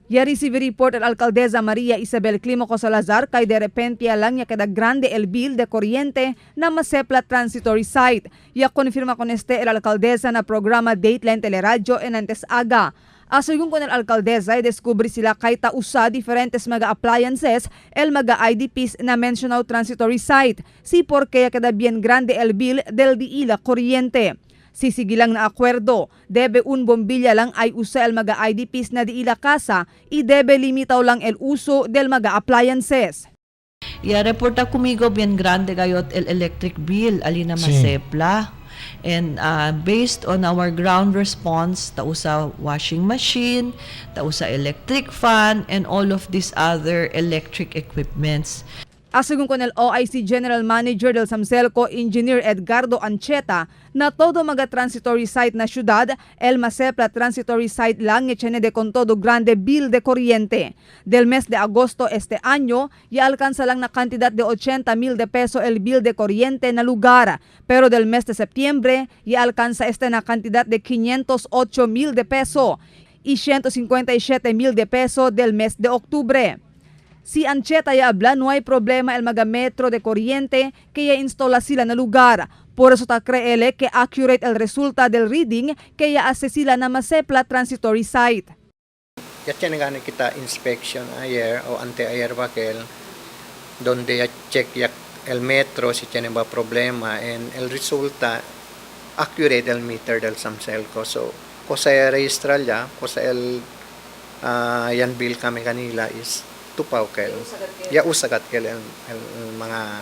Ya recibe report el alcaldesa María Isabel Clímaco Salazar kay de repente lang ya queda grande el bill de corriente na Masepla Transitory Site. Ya confirma con este el alcaldesa na programa Dateline Teleradyo en antes aga. Asayon con el alcaldesa, y descubre sila kay tausa diferentes mga appliances el mga IDPs na mencionado transitory site. Si porque ya queda bien grande el bill del diila corriente. Sisigi lang na akwerdо, debe un bombilla lang ay usa el mga IDPs na diila casa y debe limitaw lang el uso del mga appliances. Ya reporta conmigo bien grande gayot el electric bill alina masepla. And based on our ground response, tausa washing machine, tausa electric fan, and all of these other electric equipments. Asegun con el OIC General Manager del Samselco, Engineer Edgardo Ancheta, na todo mga transitory site na syudad, el Masepla Transitory Site lang tiene de con todo grande bill de corriente. Del mes de agosto este año, ya alcanza lang na cantidad de 80 mil de peso el bill de corriente na lugar. Pero del mes de septiembre, ya alcanza este na cantidad de 508 mil de peso y 157 mil de peso del mes de octubre. Si Ancheta ya habla, no hay problema el mga metro de corriente que ya instala sila na lugar. Por eso ta creele que accurate el resulta del reading que ya hace sila na Masepla Transitory Site. Ya tiene gani kita inspection ayer o ante ayer bakel donde ya check ya el metro si tiene ba problema and el resulta accurate el meter del Samselco. So cosa ya registrar ya, cosa el yan bill kami kanila is tupaw kel. Ya usagat kel el mga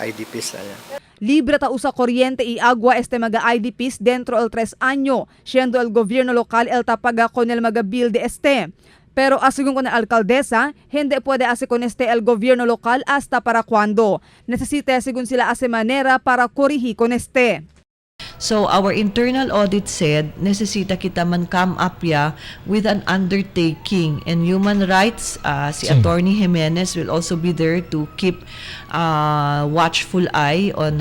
IDPs ya. Libre ta usa corriente y agua este mga IDPs dentro el 3 año, siendo el gobierno local el tapaga con el mga bill de este. Pero asegún con la alcaldesa, hindi puede hacer con este el gobierno local hasta para cuando. Necesita según sila hace manera para corregir con este. So our internal audit said necesita kita man come up ya with an undertaking and human rights, si Attorney Jimenez will also be there to keep watchful eye on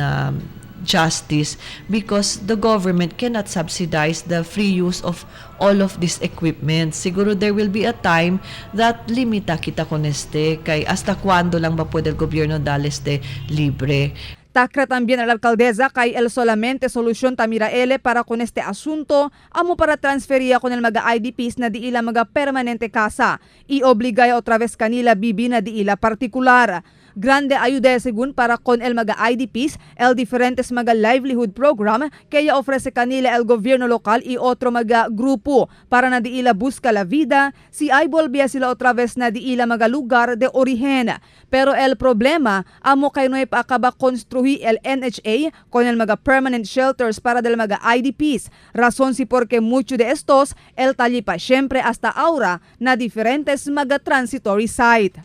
justice because the government cannot subsidize the free use of all of this equipment. Siguro there will be a time that limita kita con este kay hasta cuándo lang ba pwede el gobierno darle este libre. Takra también a la alcaldesa kay el solamente solusyon tamiraele para con este asunto amo para transferia con el mga IDPs na di ila mga permanente casa y obligay otra vez kanila bibi na di ila partikular. Grande ayuda según para con el mga IDPs, el diferentes mga livelihood program kaya ofrece kanila el gobierno local y otro mga grupo para na di ila busca la vida si ay volvía sila otra vez na di ila mga lugar de origen. Pero el problema, amo kay no acaba construir el NHA con el mga permanent shelters para del mga IDPs. Razón si porque mucho de estos el talipa siempre hasta ahora na diferentes mga transitory site.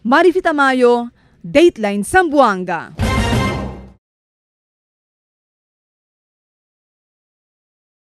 Marifita Mayo, Dateline Zamboanga.